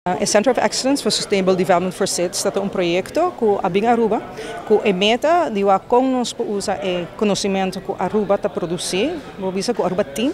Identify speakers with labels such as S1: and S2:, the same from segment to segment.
S1: E Center of Excellence for Sustainable Development for SIDS ta un proyecto cu a bin Aruba cu e meta di wak con nos por usa e conocimento cu Aruba ta produci, bo bisa cu Aruba tin,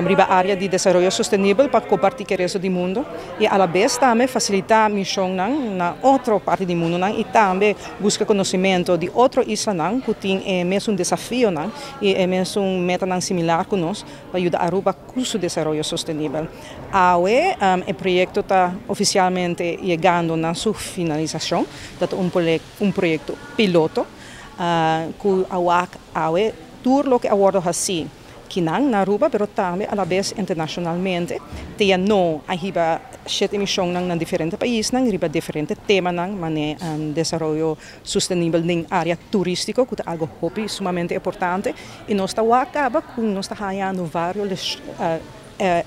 S1: riba area di desaroyo sostenibel pa comparti cu e resto di mundo y alabes tambe facilita misionnan na otro parti di mundonan y tambe busca conocimento di otro islanan cu tin e mesun desafionan y e mesun metanan similar cu nos pa yuda Aruba cu su desaroyo sostenibel. Awe e proyecto ta oficialmente yegando na su finalisacion. Ta un proyecto piloto cu a wak awe tur loke a wordo haci kinan na Aruba, pero tambe alabes internacionalmente. Te no a hiba shete misionnan na diferente paisnan riba diferente temanan, mane desaroyo sostenibel den area turistico, cu ta algo hopi sumamente importante. Y nos ta wak caba cu nos ta hayando varios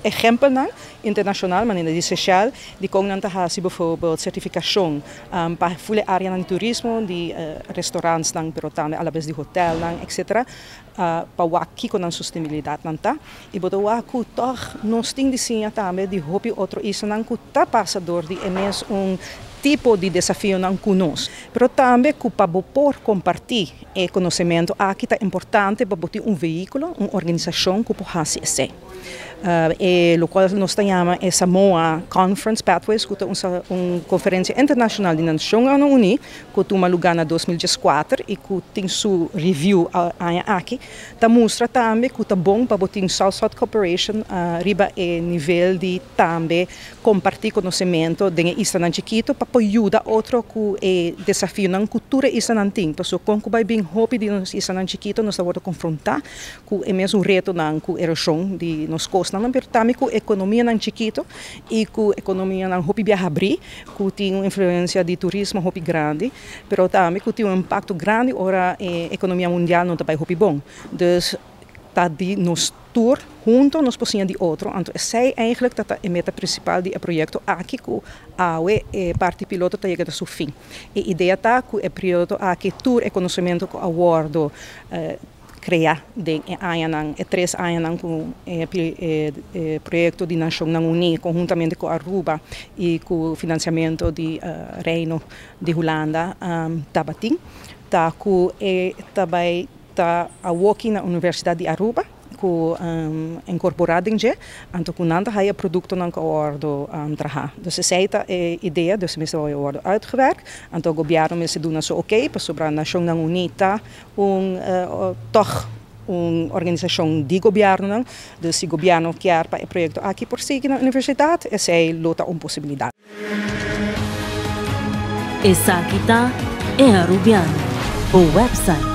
S1: ehempelnan internacional, manera di Seychelles, di con nan ta haci bijvoorbeeld certificacion pa full area di turismo, di restaurantsnan, pero tambe alabes di hotelnan, etc., pa wak kico nan sostenibilidad nan ta. Y bo ta wak cu toch nos tin di siña tambe di hopi otro islanan cu ta pasa door di e mes un tipo di desafionan cu nos. Pero tambe cu pa bo por comparti e conocimento aki ta importante pa bo tin un vehiculo, un organisacion cu por haci esey. E locual nos ta yama e Samoa Conference Pathways, cu ta un conferencia internacional di Nacionnan Uni, cu a tuma lugar na 2014 y cu tin su review aña aki, ta mustra tambe cu ta bon pa bo tin South-South Cooperation riba e nivel di tambe comparti conocimento den e islanan chikito pa por yuda otro cu e desafionan cu tur e islanan tin. Pasobra con cu bay bin hopi di nos islanan chikito nos ta wordo confronta cu e mesun retonan cu erosion di nos costanan, pero tambe cu economianan chikito y cu economianan hopi biaha habri, cu tin un influencia di turismo hopi grandi, pero tambe cu tin un impacto grandi ora e economia mundial no ta bay hopi bon. Dus ta di nos tur hunto nos por siña di otro. Anto esey eigenlijk ta e meta principal di e proyecto aki cu awe e parti piloto ta yega na su fin. E idea ta cu e piloto aki tur e conocimento cu a wordo crea den e añanan, e 3 añanan cu e proyecto di Nacionnan Uni conhuntamente cu Aruba y cu financiamento di Reino di Hulanda tabatin, ta cu e tabay ta awoki na Universidad di Aruba cu incorpora den dje, anto cu nan ta haya productonan cu a wordo traha. Dus esey ta e idea, dus mester wordo uitgewerkt, anto gobierno mester duna su ok, pasobra Nacionnan Uni ta un toch un organisacion di gobiernonan, dus si gobierno kier pa e proyecto aki por sigui na universidad, esey lo ta un posibilidad.
S2: Esaki ta E Arubiano, bo website.